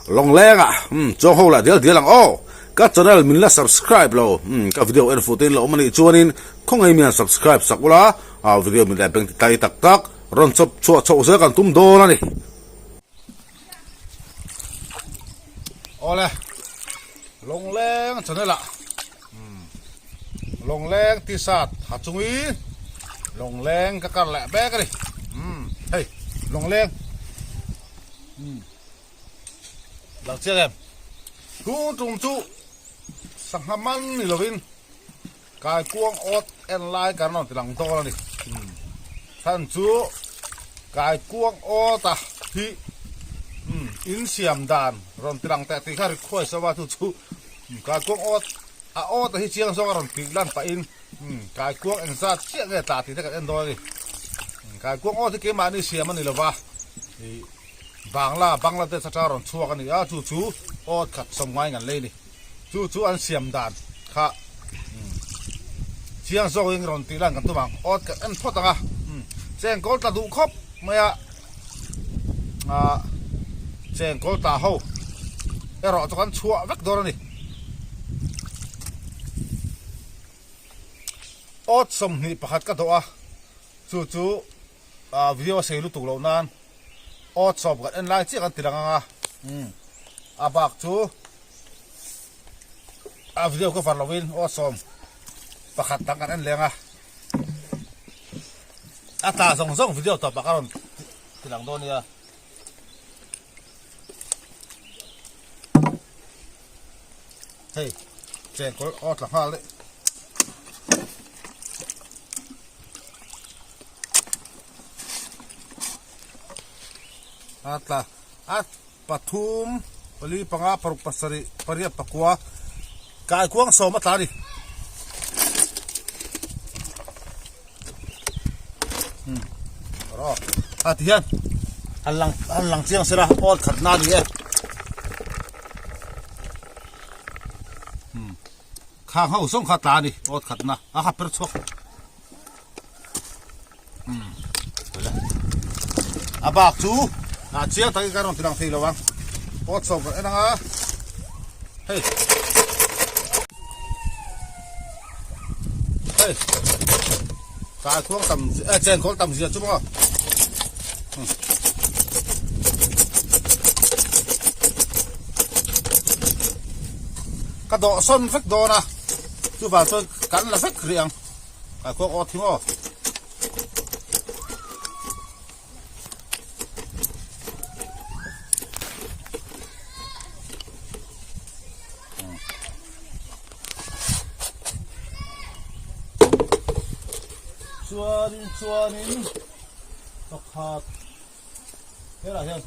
Lawngleng ah umm chuang ho lah dial dial ang aw. Ka channel min la subscribe lo umm ka video en fuh te in la awm a nih chuanin khawngaih mian subscribe sak ula ah video min leh beng ti tlai tak tak rawn chawp chhuah chhoh zel kan tum dawn a ni. Awle Lawngleng channel ah umm Lawngleng t-shirt ha chungin Lawngleng ka kar leh bek a ni umm hei Lawngleng umm. Dang chiang em? Tung tum chu sangha man ni lovin kaikuang awt en lai kan rawn ti lang dawn a ni. Chhan chu kaikuang awt a hi in siam dan rawn ti lang teh tih kha request a chu chu kaikuang awt a awt a hi chiang zawk a rawn tih lan pahin kaikuang engzat chiah nge tla tih te kan en dawn a ni. Kaikuang awt hi keimahni siam a ni lova. Bangla, Bangladesh atanga rawn chhuak a ni a, chu chu awt khat sawm ngaiin an lei a ni. Chu chu an siam dan kha chiang zawkin rawn tih lan kan tum ang. Awt kan en phawt ang a, chengkawl tla duh khawp mai a, chengkawl tla ho erawh chu kan chhuah vek dawn a ni. Awt 21 ka dawh a, chu chu video a sei lutuk loh nan. Aw chawp kan en lai chiah kan ti lang ang a umm a bak chu a video ka var lovin aw 11 dang kan en leng a a tla zawng zawng video tawpah ka rawn ti lang dawn nia. Hei chengkawl aw tla nghal daih. A tla a pathum pali panga paruk pasarih pariat pakua kaikuang sawm a tla a ni umm rawh a ti hian an lang an lang chiang sela awl khat na a ni e umm khang ho zawng kha a tla a ni awl khat na a ha per chhuak. A bak chu a chiang takin kan rawn ti lang thei lo ang pawt sawm kan en ang a hei hei kai khuang tam eh chen khawl tam zia chu maw ka dawh sawn vek dawn a chuvang chuan kan la vek rih ang. Kai khuang awt hi maw? Chuanin chuanin pakhat helai hian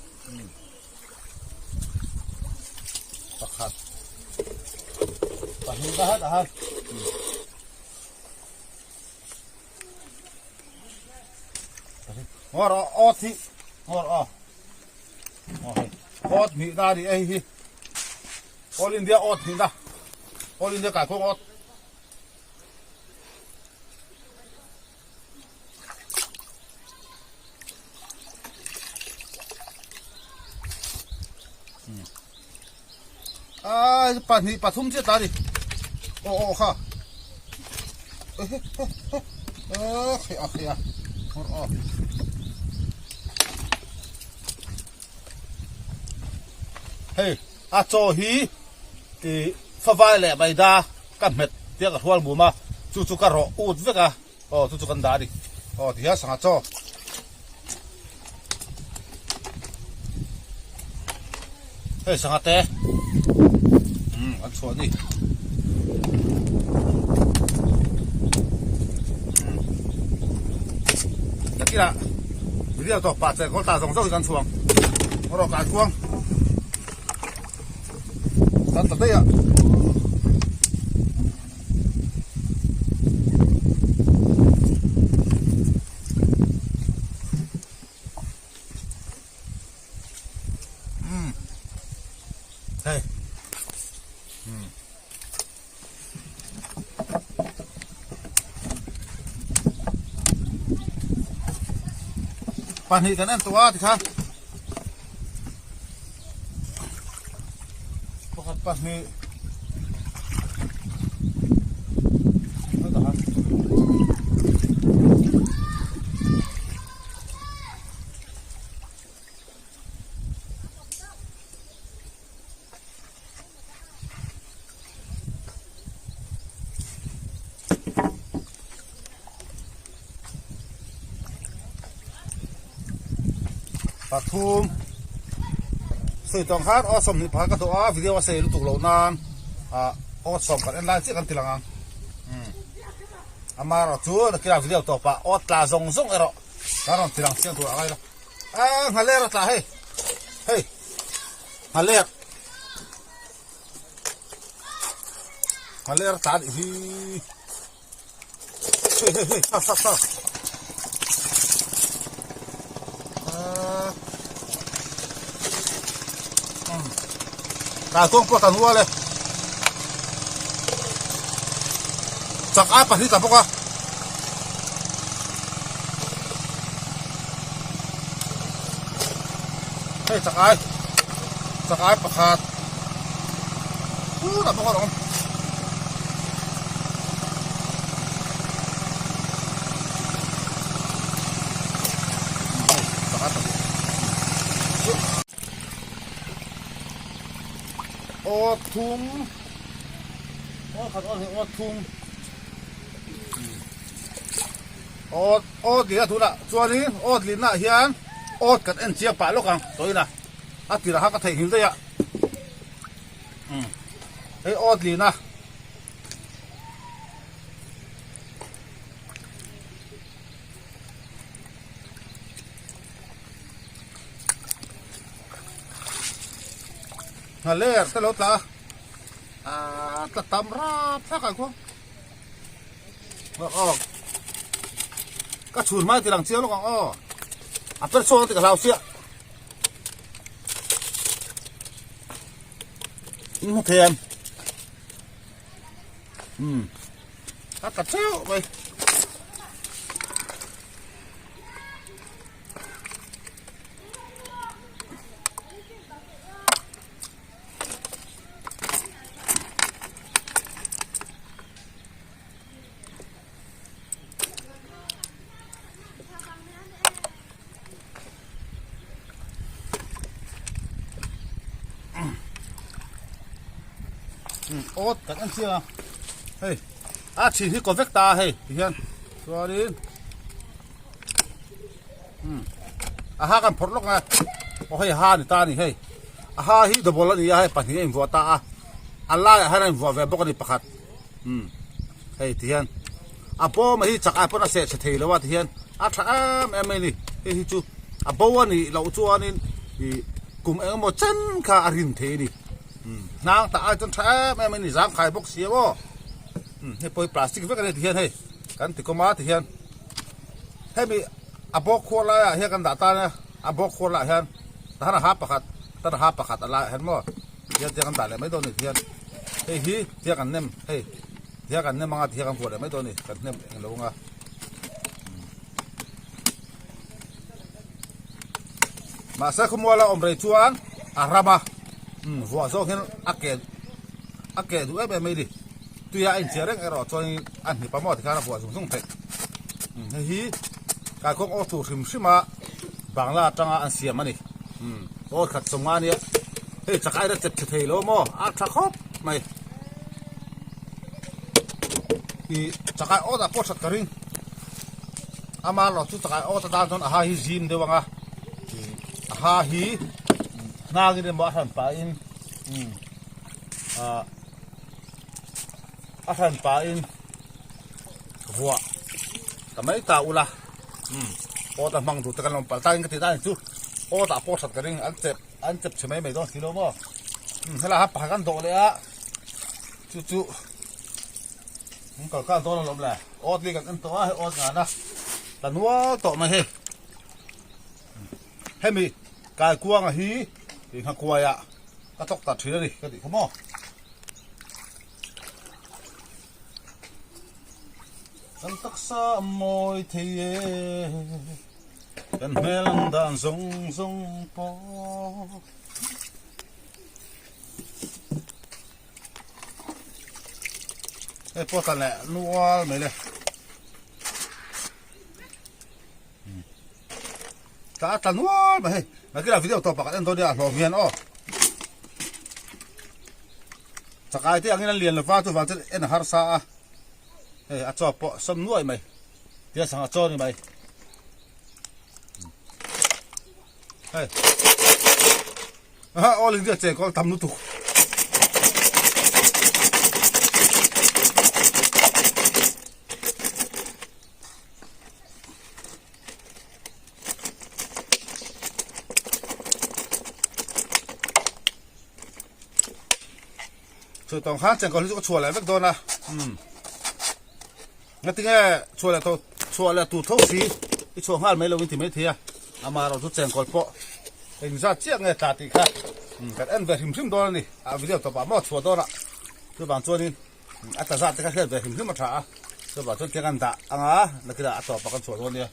pakhat pahnih ka hat a han. Ngawr awt hi ngawr aw awt hnih na ni hei hi All India awt hnih na All India kaikhuang awt A pahnih pathum chiah ta a ni aw aw kha a a a hei a chaw hi ih favai leh maida ka hmet tia ka hrual mum a chu chu ka rawh ut vek a aw chu chu kan dah a ni aw tihian sangha chaw. Hei sangha te umm an chhuah ni nakinah video tawp pah che kawl ta zawng zawng hi kan chhuang erawh kai kuang kan ta daih a. Umm hei umm pahnih kan en tawh a tikhan. Pakhat pahnih Pathum sawi tawng khan aw 20 pakhat ka dawh a video a sei lutuk loh nan ah aw sawm khat en lai chiah kan ti lang ang umm amaherawh chu nakina video tawpah aw tla zawng zawng erawh kan rawn ti lang chiang tur a ngai lo ah nghaler a tla hei hei nghaler. Nghaler tla nih hi hei hei hei tha tha tha ta kawng pawh ta nual e chak ai pahnih ta bawk a hei chak ai chak ai pakhat Tunah bawk a awm. Aw thum aw khat aw aw thum aw aw lina tunah chuanin aw lina hian aw kan en chiang pah lawk ang tawina a tirah kha ka theihnghilh daih a. Hei awt lin a. Nghaler te lo tla a tla tam rap thlak ah khuang aw ka chhun hmai ti lang chiang lawk ang aw a per chhuak ang tih ka hlau chiah. In hmu thei em? Umm a tla theuh mai. Awt tak an chiang a hei a chhin hi kaw vek ta a hei tihian chuanin a ha kan phawrh lawk a aw hei ha a ni ta a ni hei a ha hi double a ni a hei pahnih a invuah ta a a laiah hian a invuah ve bawk a ni pakhat. Umm hei ti hian a bawm hi chak ai pawn a seh chhe thei lo a ti hian a tha em em mai a ni hei hi chu a bo a nih loh chuanin ih kum eng emaw chen kha a rin thei a ni umm hnang tah ai chuan tha em em a ni zangkhai bawk si maw umm hei pawh hi plastic vek a ni ti hian hei kan ti kawm a ti hian hemi a bawk khuar laiah hian kan dah tan a a bawk khuar laiah hian tahan a ha pakhat tan a ha pakhat a laiah hian maw. Tihian tiang kan dah leh mai dawn a ni tihian hei hi tiang kan nem hei tiang kan nem anga tihian kan vuah leh mai dawn a ni kan hnem eng lo anga mahse khawmuala awm rei chuan a ram a umm vuah zawk hian a ke a ke duh em em mai a ni tuia a inchiah reng erawh chuan a hnip a maw tikhan a vuah zung zung theih umm hei hi kaikawng aw tur hrim hrim a Bangla atanga an siam a ni. Umm aw khat sawm nga nia. Hei chak aira chep chhe thei lo maw? A tha khawp mai. I chakai awt ah pawh that ka ring. Ama erawh chu chakai awt atan chuan a ha hi zim deuh anga. A ha hi hnangin emaw a hran pahin umm ah a hran pahin vuah ta mai ta ula. Umm awt a hmang duh te kan lo palh takin ka tih dan chu awt ah pawh that ka ring an chep an chep chhe mai mai dawn si lo maw umm helai ah pakhat kan dawh leh a chu chu an kal kal dawn alawm le awt li kan en tawh a hei awt ngan a ta nual tawh mai hei hemi kaikuanga hi ih nghakuai ah ka tawk ta thin a ni ka tih kha maw. Kan taksa a mawi thei e, kan hmel ang dan zawng zawng pawh. Hei pawh tla leh nual mai le. Tla a tla nual mai hei. Nakina video tawp ah kan en dawn nia a hlawm hian aw. Chakai te angin an lian lova chuvang chuan en a harsa a. Hei a chaw pawh sawm nuai mai. Tia sangha chaw ni mai. Hei. Aha, All India chengkawl tam lutuk. Chu tawng khan chengkawl hi chu ka chhuah leh vek dawn a. Um. Ngatinge chhuah leh tawh chhuah leh tur tho si i chhuah nghal mai lo in ti mai thei a. Amaherawh chu chengkawl pawh engzat chiah nge tla tih kha kan en ve hrim hrim dawn a ni. A video tawpah maw chhuah dawn a. Chuvang chuanin a tla zat te kha hriat ve hrim hrim a tha a. Chuvang chuan tiang an dah anga nakinah a tawpah kan chhuah dawn nia.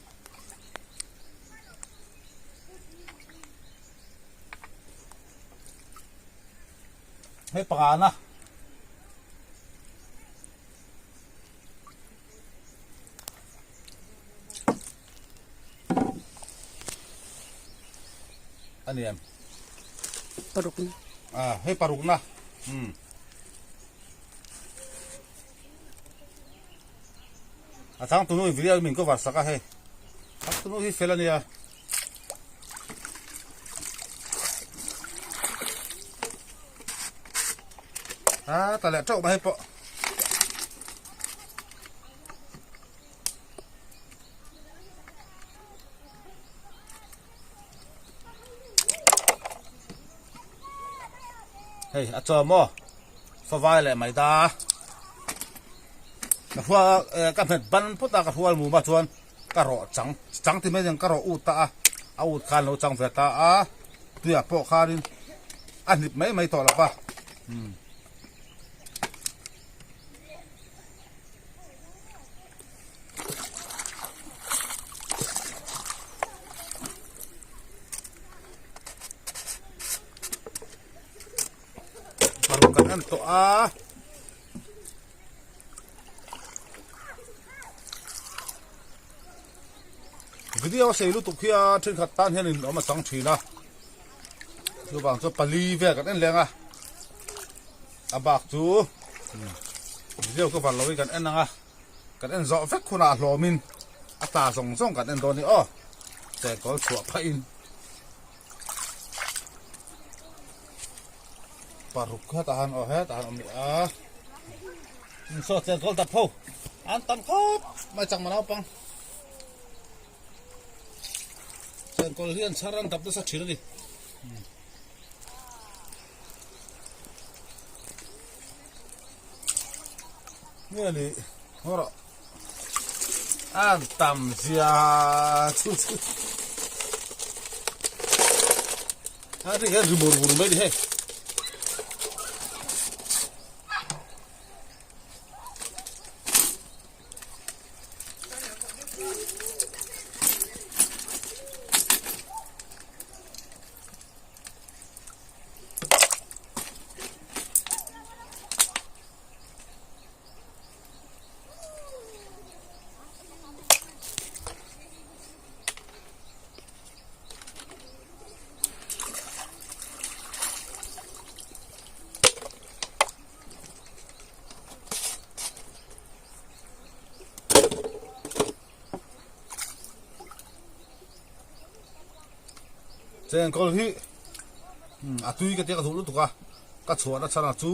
Hei pangana. A ni em? Parukna. Ah, hei parukna. Hmm. A chang tunu in video min cover sak a hei. Chang tunu hi fel a nia. A ta leh teuh mai pawh. Hei a chaw maw favai leh mai da ka hua ka hmet ban phawt a ka hrual mum a chuan ka rawh chang chang ti mai hian ka rawh ut ta a a ut khan lo chang ve ta a tuiah pawh khanin a hnip mai mai tawh lo va umm. Paruk kan en tawh a. Video a sei lutuk hi a thenkhat tan hian in awm a chang thin a. Chuvang chu pali vel kan en leng a. A bak chu video ka var loin kan en ang a. Kan en zawh vek hunah a hlawmin a tla zawng zawng kan en dawn a ni aw. Chengkawl chhuah phahin paruk hetah han aw hetah han awm leh a. Saw chengkawl dap ho an tam khawp mai chakma naupang. Chengkawl hi an chhar an dap nasa thin a ni. Nge ni haw rawh an tam zia chu chu a ri hian ri mur mur mai ni hei. Chengkawl hi a tui ka tia ka duh lutuk a ka chhuah na chhan a chu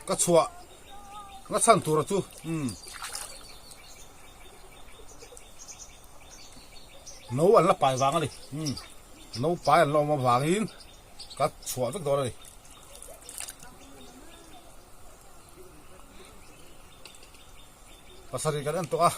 ka chhuah na chhan tur a chu umm no an la pai vang a ni umm no pai an la awm avangin ka chhuah vek dawn a ni. Pasarih kan en tawh a.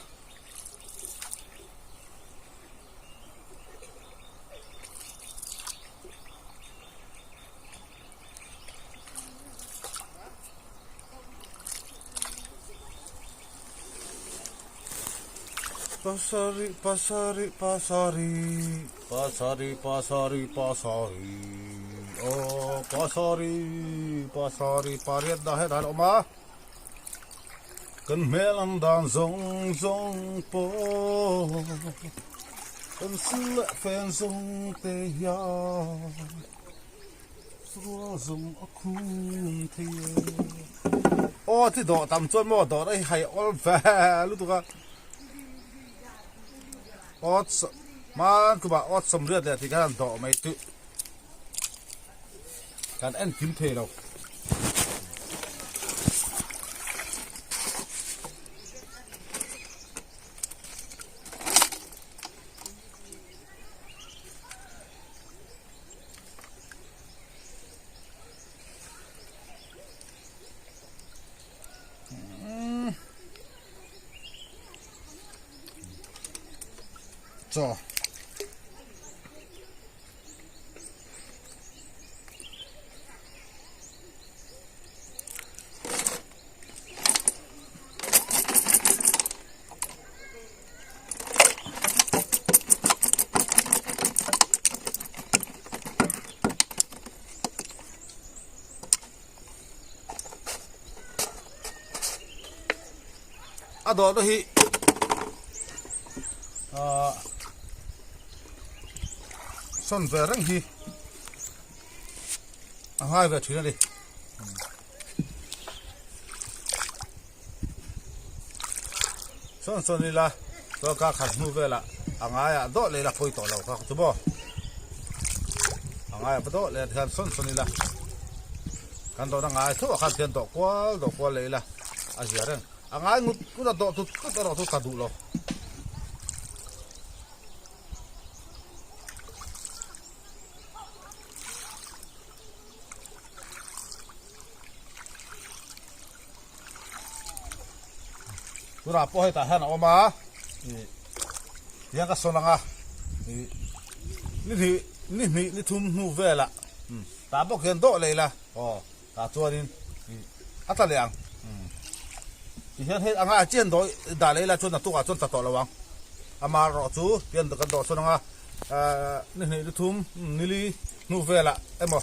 Pasarih pasarih pasarih pasarih pasarih pasarih aw pasarih pasarih pariat dah hetah an awm a. Kan hmel ang dan zawng zawng pawh kan sil leh fen zawng te hian rual zawng a khum thei e. Aw ti dawh tam chuan maw dawh hi hai awl ve lutuk a. Aw hman kumah aw sawmriat leh tih khan dawh mai chu kan en kim thei lo. Chaw. A dawhna hi ahh sawn ve reng hi a ngai ve thin a ni. Sawn sawn ila chuan ka khat hnu velah a ngaiah dawh leh ila pawi tawh lo kha chu maw a ngaiah va dawh leh hian sawn sawn ila kan dawhna ngai theuh ah khan hian dawh kual dawh kual leh ila a zia reng a ngai ngut ngut a dawh tut tut erawh chu ka duh lo. Tunah pawh hetah hian a awm a ih tiang ka sawn ang a ih ni hnih ni hnih ni thum hnu velah tah bawk hian dawh leh ila aw tah chuanin ih a tla leh ang tihian hei anga a chian dawh dah leh ila chuan naktukah chuan tla tawh lo ang amaherawh chu tian kan dawh sawn ang a ahh ni hnih ni thum nili hnu velah emaw.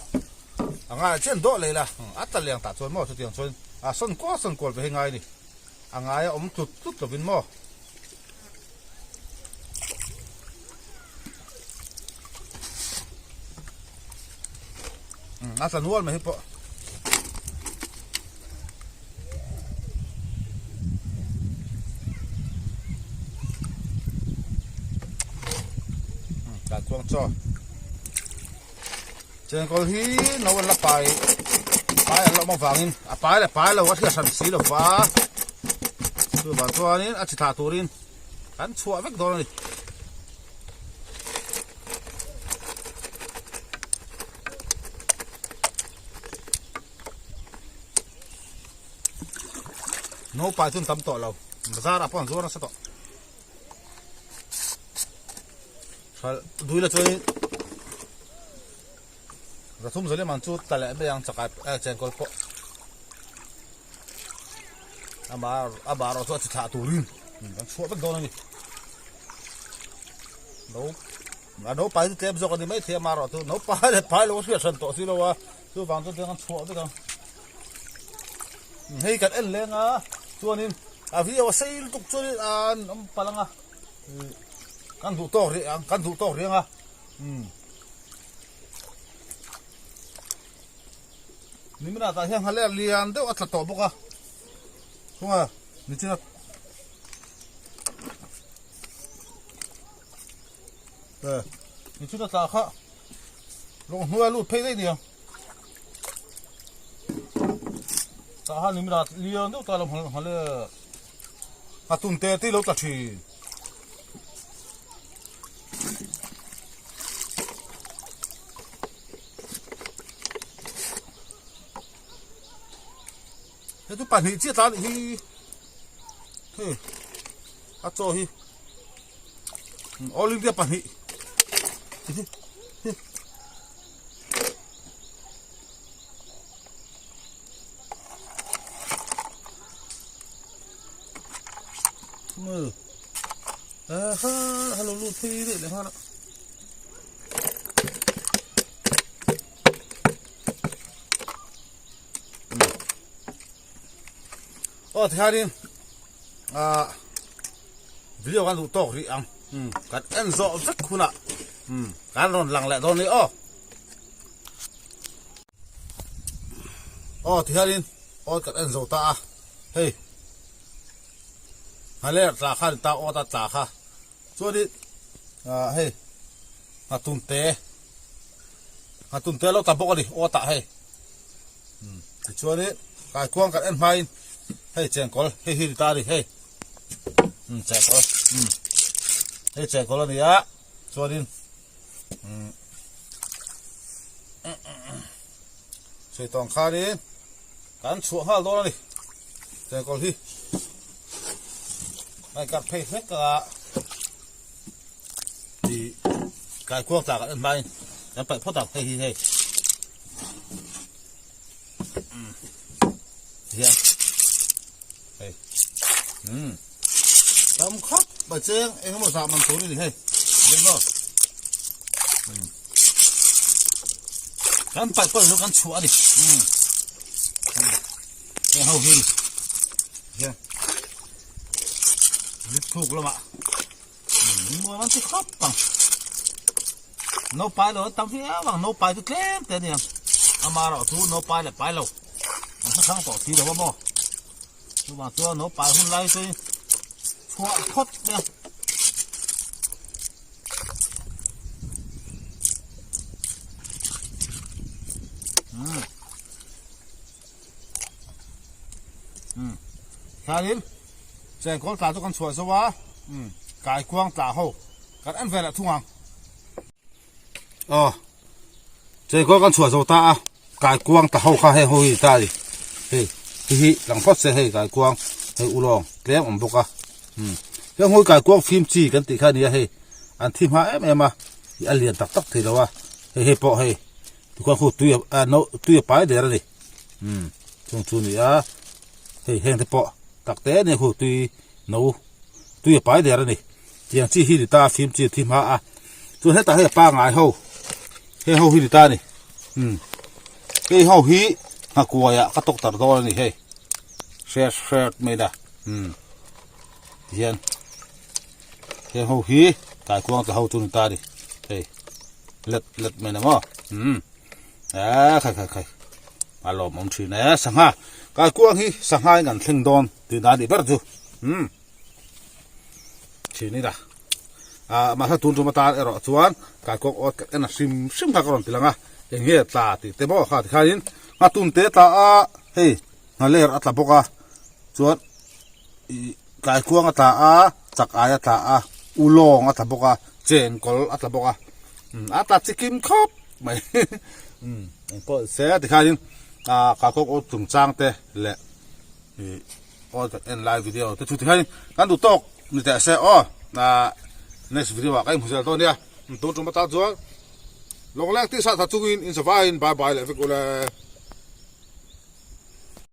A ngai chian dawh leh la, a tla liang tah chuan maw chutiang chuan a sawn kual sawn kual ve hi ngai a ni. A ngai a awm tlut tlut lovin maw. A tla nual mai hi pawh. Tah chuang chaw. Chengkawl hi no an la pai pai an la awm avangin a pai leh pai lo a hriat hran si lo va chuvang chuanin a chi thlah turin kan chhuah vek dawn a ni. No pai chu an tam tawh lo bazar ah pawh an zuar nasa tawh. Duila chuanin Zathum Zaliam ang chu tla leh mai ang chakai eh chengkawl pawh ama a bar erawh chu a chi thlah turin kan chhuah vek dawn a ni no a no pai chu tlem zawk a ni maithei ama erawh chu no pai leh pai lo a hriat hran tawh si lo a chuvang chuan kan chhuah vek ang hei kan en leng a chuanin a viau a sei lutuk chuanin an awm palh ang a. Kan duh tawk rih ang, kan duh tawk rih ang a. Umm. Nimin ah tah hian nghaler lian deuh a tla tawh bawk a. Chunga nichin a Eh, nichin a tla kha lawng hnuai a lut phei daih nia. Tah han nimin ah lian deuh ta lo nghaler. A tun te te lo tla thin. He tu pahnih chiah tla nih hi. Hei a chaw hi All India pahnih. Hello lut phei daih leh nghal a. Aw tikhanin. Ah video kan duh tawk rih ang umm kan en zawh vek hunah umm kan rawn lang leh dawn a ni aw. Aw tihianin aw kan en zo ta a hei nghaler tla kha a ni ta aw ta tla kha chuanin ah hei nghatun te nghatun te a lo tla bawk a ni aw tah hei. Tichuanin kaikuang kan en hmain hei chengkawl hei hi ni ta a ni hei umm chengkawl umm hei chengkawl a ni a chuanin umm sawi tawng khanin kan chhuah nghal dawn a ni chengkawl hi a inkar phei hlek a ih kaikuang tla kan en hmain kan paih phawt ang hei hi hei. Hian hei umm tam khawp mai cheng eng emaw zah man tur a ni hei eng maw umm kan paih pawh chu kan chhuah a ni umm heng ho hi hian rit thuk lamah umm nuam an ti khawp ang. Naupai lo an tam viau ang, naupai chu tlem te a ni ang. Amaherawh chu naupai leh pai lo an hre hrang tawh si lo a maw. Chuvang chuan naupai hun lai chu chhuah phawt mai a. Umm. Umm. Thlanin chengkawl tla chu kan chhuah zo a, umm kaikuang tla ho. Kan en ve leh thung ang. Aw chengkawl kan chhuah zo ta a kaikuang ta ho kha hei ho hi ta a ni hei hi hi lang phawt se hei kaikuang hei ulawng tlem awm bawk a umm heng hui kaikuang fim chi kan tih kha a ni a hei an thi hma em em a ih a lian tak tak thei lo a hei hei pawh hei tikhuan khu tui a no tui a pai der a ni umm chung chu a ni a hei heng te pawh tak te a ni khu tui no tui a pai der a ni. Tiang chi hi ni ta fim chi thi hma a chuan hetah hei a pangai ho hei ho hi ni ta a ni umm hei ho hi nghakuai ah ka tawk tar dawn a ni hei hret hret mai na umm tihian heng ho hi kaikuang tla ho chu ni ta a ni hei let let mai na maw umm eee khai khai khai a lawmawm thin e sangha kaikuang hi sangha in kan thleng dawn tih dan a nih ber chu umm. Thin ila ah mahse tun tum atan erawh chuan kaikuang awt ka en a hrim hrim kha ka rawn ti lang a eng nge tla tih te maw kha tikhanin nghatun te tla a hei nghaler a tla bawk a chuan ih kaikuang a tla a chak ai a tla a ulawng a tla bawk a chenkawl a tla bawk a umm a tla chikim khawp mai umm engpawh se tikhanin ah kaikuang awt chungchang te leh ih. Aw kan en lai video te chu tihian kan duh tawk ni teh se aw next video ah ka inhmu zel dawn nia tun tum atan chuan lawngleng tih sat ha chungin in zavaiin bye bye leh vek ule.